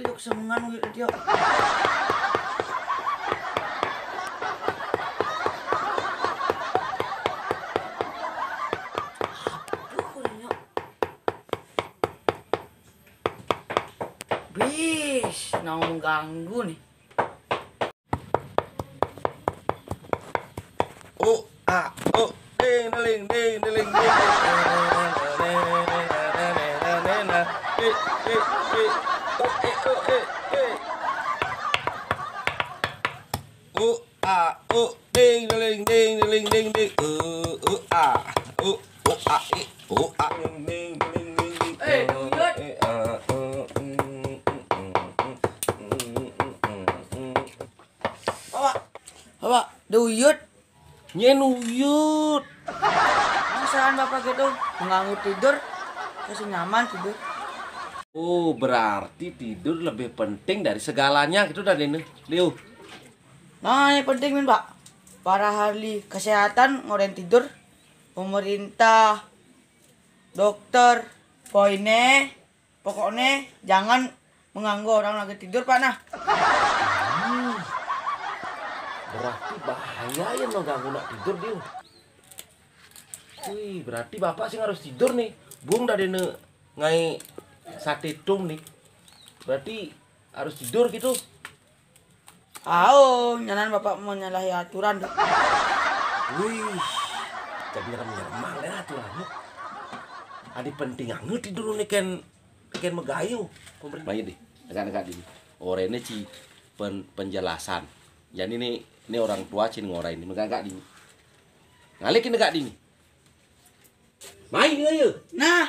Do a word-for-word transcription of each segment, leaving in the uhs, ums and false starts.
Yuk, semengan, yuk, yuk. Aduh, ini. Bis, naon mengganggu nih. Oh, ah, oh, ding, deling, ding, deling, ding. Eh, eh, eh, oh, eh, oh, eh, eh. Oh, ah, oh, ding, deling, ding, deling, ding, ding. Oh, oh, ah, oh, oh, ah, eh, oh, ah, ding, ding, deling, ding, ding. Eh, Duyut. Eh, ah, oh, mm, mm, mm. Bapak. Bapak, Duyut. Nyen Uyut. Masalah Bapak gitu, mengganggu tidur, kasih nyaman tidur. Oh, berarti tidur lebih penting dari segalanya gitu dah, Dene. Liu. Nah, ini penting, Min, Pak. Para ahli kesehatan ngorain tidur, pemerintah, dokter, poinnya, pokoknya jangan mengganggu orang lagi tidur, Pak, nah. Hmm. Berarti bahaya ya, no, ganggu nak tidur dia. Wih, berarti Bapak sih harus tidur nih. Bung dah Dene ngai sate tum nih. Berarti harus tidur gitu. Au, nyanan Bapak menyalahi aturan. Wih, jadi nyerem-nyeremang deh aturannya. Adi penting anget tidur nih, ken, ken megayu. Pemerintah. Main deh, negak-negak dini. Orene ci pen-, penjelasan. Jadi ini, ini orang tua cin ngorai ini, negak-negak dini. Ngalikin negak dini. Main aja. Nah.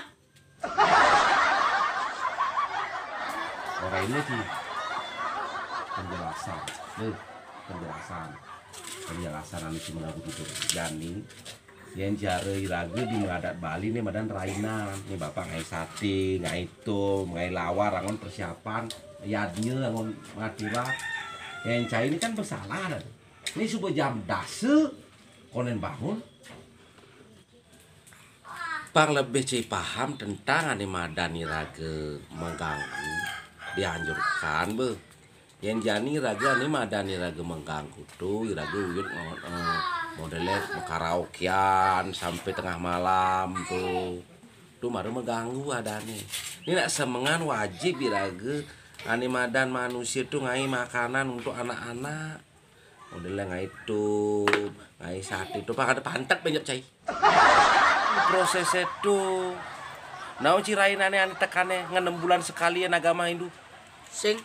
Orang ini sih penjelasan. Nih, penjelasan. Penjelasan anu cuma aku tutur. Jani, yang cara iraga di mengadat Bali nih madan rainan. Nih Bapak ngai sate, ngai tum, ngai lawar, angon persiapan. Yadnya angon matira. Yang cai ini kan bersalah dah. Ini subuh jam dasa, konen bangun. Pang lebih cai paham tentang ane madan iraga mengganggu, dianjurkan be. Yen jani iraga ane madan iraga mengganggu tu, iraga Uyut ngo-, eh, modele karaokean sampai tengah malam tu. Tu mara mengganggu adane. Ini nak semengan wajib iraga ane madan manusia tu ngai makanan untuk anak-anak. Modele ngai tum, ngai sate tu, pang ada pantat banyak cai. Proses itu. Nau ci rainane ane tekane ngenem bulan sekalian agama Hindu. Sing.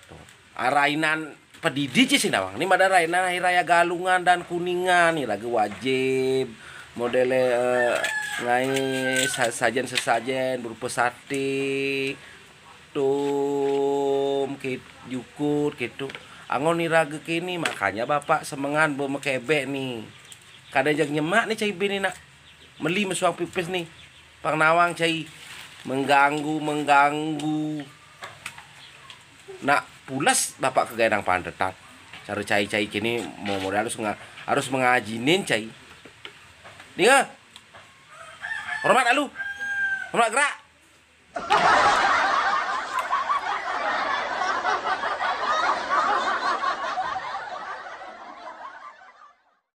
Tuh. Ah, rainan pedidi ci sing nawang. Ini ada rainan hari raya Galungan dan Kuningan nih lagi wajib. Modele, eh, ngai sa-, sajen-sesajen berupa sate, tum, kit-, jukut gitu. Angon iraga kini, makanya Bapak semengan be mekebe nih. Kada jag nyemak nih cai bini nak meli mesuang pipis nih. Pang nawang cai mengganggu, mengganggu. Nak pules Bapak ke gendang pantetan. Cara cai-cai kini mau modal harus nga-, harus mengajinin cai. Nih, ah. Hormat lalu. Hormat gerak.